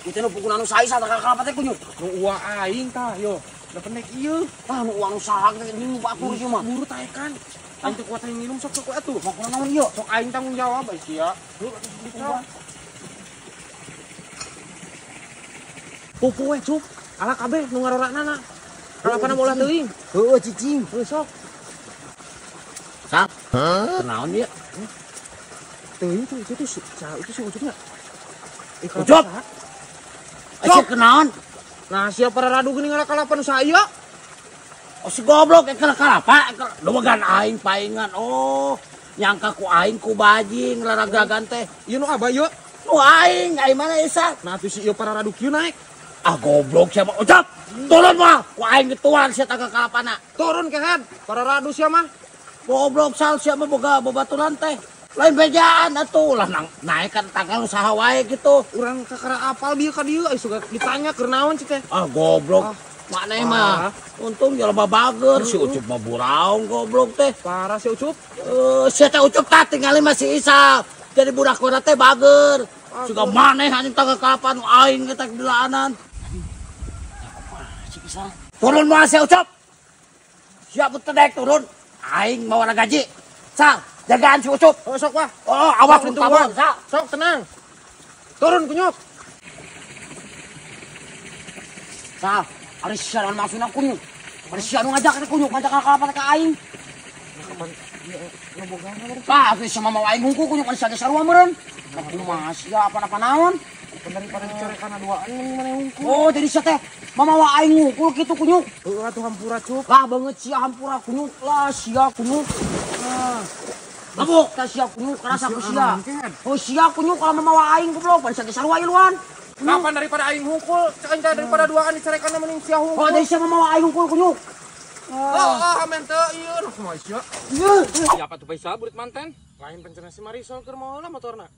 Itu nu pukul anu saisa tangkal kalapa teh kunyuk. Nu uwa aing tah yo. Da pendek ieu. Ah nu uwa nu saha teh nu batur ieu mah. Buru taekan. Aing teu kuat aing minum sok sok atuh. Mau kunaon naon ieu? Sok aing tanggung jawab ai sia. Heuh atuh. Pupu we Cup. Ala kabeh nu ngaroraknana. Kalapana molah teuing. Heueuh cicing. Heuh sok. Sal. Kunaon ieu? Teuing tuh itu tuh itu si Ucupnya. Ucup. Ucup kenaon? Nah, siapa para radu geuning ngala kalapa nu saya? Oh si goblok ekal kalapa, ekal dogan aing paingan. Oh, nyangka ku aing ku bajing raragragan teh. Ieu nu abah ieu? Nu aing, aing mana isa? Nah, tuh si ieu para radu kieu naik. Ah goblok siapa? Ucup, turun mah. Ku aing getuan sia tangga kalapana. Turun kehed, para radu sia mah. Goblok sal sia mah boga babaturan teh. Lain bejaan atuh lah naik kan tanggal usaha wae gitu. Urang kakara apal bieu ka dieu ai suka ditanya keur naon cik teh. Ah goblok. Makna mah untung jelema bager si Ucup mah buraung goblok teh. Parah si Ucup. Si teh Ucup tah tingali mah si Isa. Jadi budak kota teh bager. Suka maneh anjing tanggal kapan aing kita dilaanan. Si Isa. Turun mah si Ucup. Siap tedek turun. Aing mau gaji. Sal. Jagaan si Ucup. Oh, sok wah. Oh, awas tawon, sa. Sok tenang. Turun kunyuk. Sal, ari sia naon maksudna kunyuk? Ari sia nu ngajak teh kunyuk, ngajak kalapa ka aing. Lah, atuh sia mah aing hungkul kunyuk ari sia ge sarua meureun. Nah, kumaha sia apa-apa naon? Daripada dicorekan duaan maneh hungkul. Oh, jadi sia teh mamawa aing hungkul kitu kunyuk. Heuh atuh hampura Cup. Lah beungeut sia hampura kunyuk. Lah sia kunyuk. Nah. Labuk, tah sia kunyuk kerasa ku sia. Oh sia kunyuk kalau mamawa aing goblok, pan sia ge sarua iluan. Kapan daripada aing hungkul, cek aing daripada duaan dicarekan mending sia hungkul. Oh, jadi sia mamawa aing hungkul kunyuk. Oh, amen teu ieu nu kumaha sia. Siapa tuh Faisal burit manten? Lain pencena si Marisol keur moal motorna.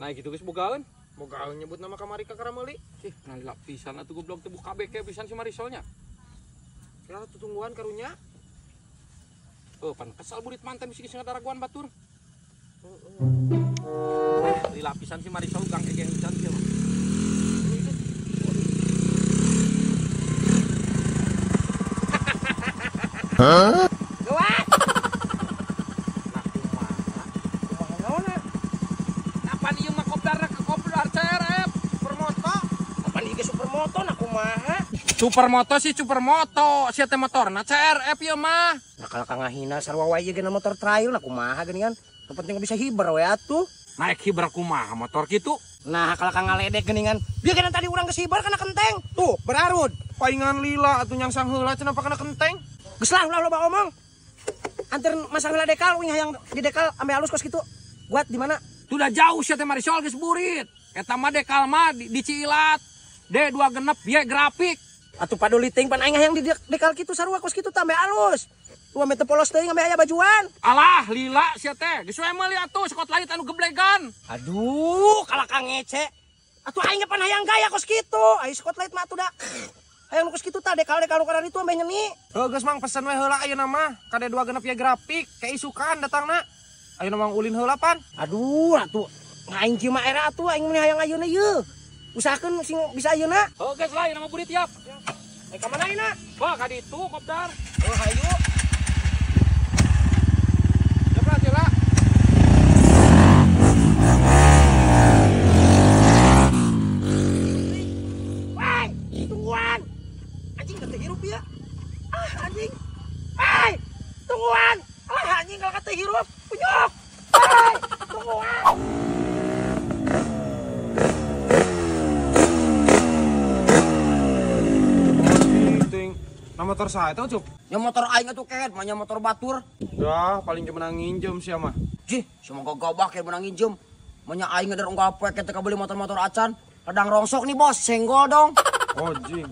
Nah gitu geus bogaeun. Bogaeun nyebut nama kamari ka karameuli. Ih, nah pisan atuh goblok teh buka beke pisan si Marisolnya. Lah tutungguan karunya. Oh, pan kesal burit manten bisi geus ngadaraguan batur. Lila pisan si Marisol gang egeng pisan sia. Hah? Gawat. Nah, kumaha? Kumaha naonna? Kapan ieu mah kopdarna ke kopdar CRF Supermoto? Kapan ieu Supermoto nah kumaha? Supermoto sih Supermoto, sia teh motorna CRF ieu mah. Nah kalau kang ngahina sarua wae ieu geuna motor trail nah kumaha geuningan. Nu penting bisa hiber we atuh. Naik hiber kumaha motor kitu? Nah kalau kang ngaledek geuningan, bieu geuna tadi urang geus hiber kana kenteng. Tuh, berarud. Paingan lila atuh nyangsang heula cenah kana kenteng. Geus lah ulah loba omong. Anter masang heula dekal uing hayang di dekal ambe halus kos kitu. Buat di mana? Sudah jauh sia teh Marisol geus burit. Eta mah dekal mah di Ciilat. D2 genep Y grafik. Atuh paduli teuing pan aing hayang di dekal kitu sarua kos kitu tah ambe halus. Lu ame teu polos teuing ambe aya bajuan. Alah lila sia teh. Geus we meuli atuh Spotlight anu geblegan. Aduh, kalah kang ngece. Atuh aing pan hayang gaya kos kitu. Ai Spotlight mah atuh da. Hayang nu kos kitu tah dekal-dekal nu kana ditu ambe nyeni. Heuh geus mang pesen we heula ayeuna mah. Kade 2 genep ya grafik, ke isukan datangna. Ayeuna mang ulin heula pan. Aduh, atuh aing kieu mah era atuh aing mun hayang ayeuna ieu. Usahakeun sing bisa ayeuna. Heuh geus lah ayeuna mah burit tiap. Eh ka mana ayeuna? Wah, ka ditu kopdar. Oh, hayu. Tungguan. Alah anjing kalau kata hirup, kunyuk. Hai, tungguan. Ting, nah motor saya itu, Cuk. Ya motor aing atuh kehed, mah motor batur. Dah, paling menang nginjem sia mah. Jih, semoga gabah kayak menang nginjem. Manya aing ngeder unggal poe teh kabeli motor-motor acan. Ladang rongsok nih, Bos, senggol dong. Oh, jing.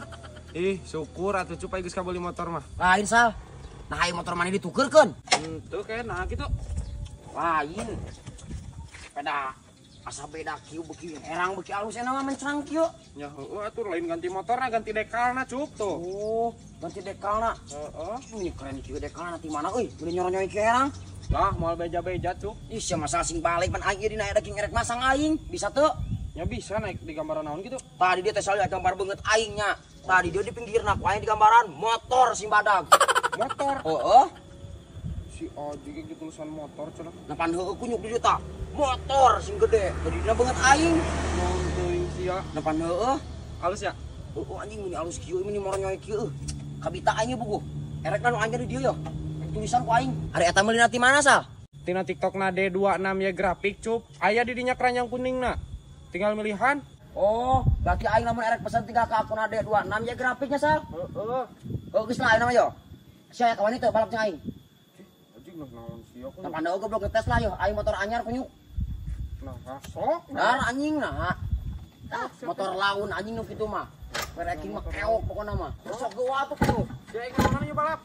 Ih, syukur atuh Cuk aing geus kabeli motor mah. Lain sal. Nah, aing motor mana ditukerkeun? Henteu kehed, nah kitu. Lain. Sepeda asa beda kieu beuki herang beuki alus enak mah mencerang kieu. Ya heueuh atuh lain ganti motorna, ganti dekalna Cuk tuh. Oh, ganti dekalna. Heeh. Ini keren kieu dekalna ti mana euy? Meuni nyoro-nyoi kieu herang. Lah, moal beja-beja Cuk. Ih, sia masalah sing balik pan aing ieu dina daging erek masang aing. Bisa teu? Ya bisa naik di gambaran naon gitu. Tadi dia teh sali gambar beungeut aing nya. Tadi dia di pinggirna ku aing di gambaran motor sing badag. Motor. Heeh. Si Oji ge tulisan motor cenah. Nah pan heueuh kunyuk di dieu tah. Motor sing gede. Jadi dina beungeut aing. Naon teuing sia. Nah pan heueuh. Halus ya? Heeh anjing meni alus kieu meni moronyoy kieu. Kabita aing buku. Erek nu aing di dieu yo. Tulisan ku aing. Ari eta meulina ti mana sal? Tina TikTok na D26 ya grafik cup. Aya di dinya keranjang kuningna. Tinggal milihan. Oh, berarti aing lamun erek pesan tinggal ke akun D26 ya grafiknya sal. Heeh. Oh, geus lah aing mah yo. Sia kawan itu balap jeung aing. Anjing nah naon sia ku. Nah pandau goblok ngetes lah yo, aing motor anyar kunyuk. Nah, sok. Dar anjing nah. Motor laun anjing nu kitu mah. Pereking mah keok pokona mah. Sok geuwa atuh kunyuk. Sia aing naonan ieu balap.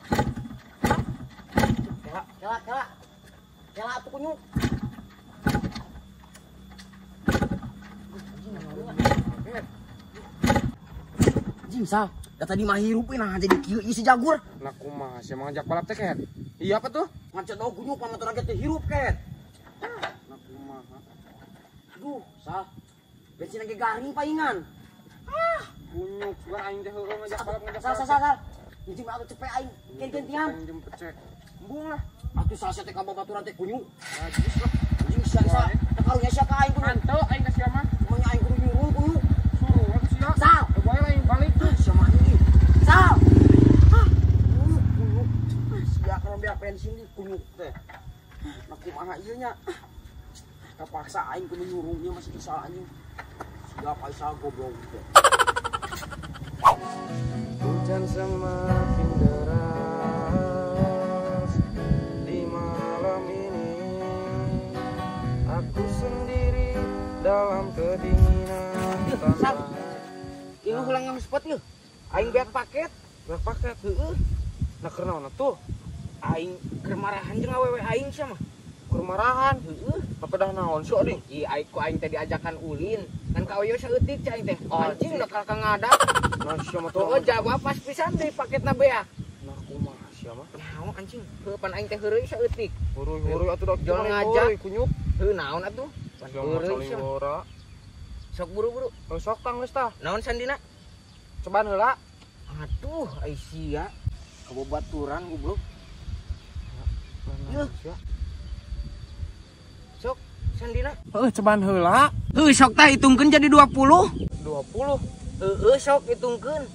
Kela, kela, kela. Kela atuh kunyuk. Anjing sal, da tadi mah hirup nah jadi kieu ieu si Jagur. Nah kumaha sia mah ngajak balap teh ket. Iya apa tuh? Ngajak dog kunyuk mah motor ge teh hirup ket. Nah kumaha. Aduh, sal. Bensin lagi garing paingan. Ah, kunyuk sugan aing teh heueuh ngajak balap ngajak. Sal sal sal. Anjing mah atuh cepet aing ganti-gantian. Jempet cek. Embung lah. Atuh sal sia teh ka babaturan teh kunyuk. Najis lah. Anjing sia sia. Teh karunya sia ka aing kunyuk. Hanteu aing ka sia mah. Maunya aing kudu nyuruh kunyuk. Suruh atuh sia. Sal. Bae aing balik. Sia mah anjing. Sal. Hah, kunyuk kunyuk. Sia kana beak bensin di kunyuk teh. Nah kumaha ieu nya? Kapaksa aing kudu nyuruhnya masih isal anjing. Sia paisal goblok teh. Hujan semakin deras di malam ini, aku sendiri dalam kedinginan. Sal, ini ulang yang spot yeuh. Aing beak paket. Beak paket? Heeh. Nah keur naon atuh? Aing keur marahan jeung awewe aing sia mah. Keur marahan? Heeh. Papedah naon sih oding? Ih, aing ku aing teh diajakan ulin. Ngan ka oyo saeutik cai aing teh. Anjing udah kalakang ngadak. Nah sia mah tuh. Oh, jawab pas pisan deui paketna beak. Nah kumaha sia mah? Nyaho anjing. Heuh pan aing teh heureuy saeutik. Heureuy-heureuy atuh da jol ngajak kunyuk. Heuh naon atuh? Pan heureuy sia. Sok buru-buru. Oh, sok tang geus tah. Naon sandina? Cobaan heula. Aduh, ai sia. Kababaturan goblok. Yeuh. Sok sandina. Heuh, cobaan heula. Heuh, sok tah hitungkeun jadi 20. 20. Heueuh, sok hitungkeun.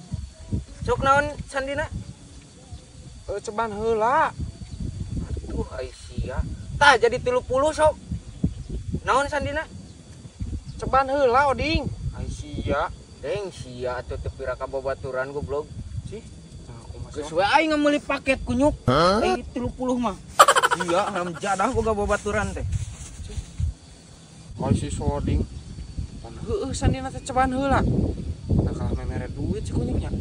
Sok naon sandina? Heuh, cobaan heula. Aduh, ai sia. Tah jadi 30 sok. Naon sandina? Cobaan heula oding. Ai sia. Deng sia atuh teu pira ka babaturan goblok. Sih. Nah, kumaha Geus we aing meuli paket kunyuk. Eh 30 mah. Iya, haram jadah boga babaturan teh. Ai si soding. Pan heueuh sandina teh cobaan heula. Nah kalah memere duit si kunyuknya.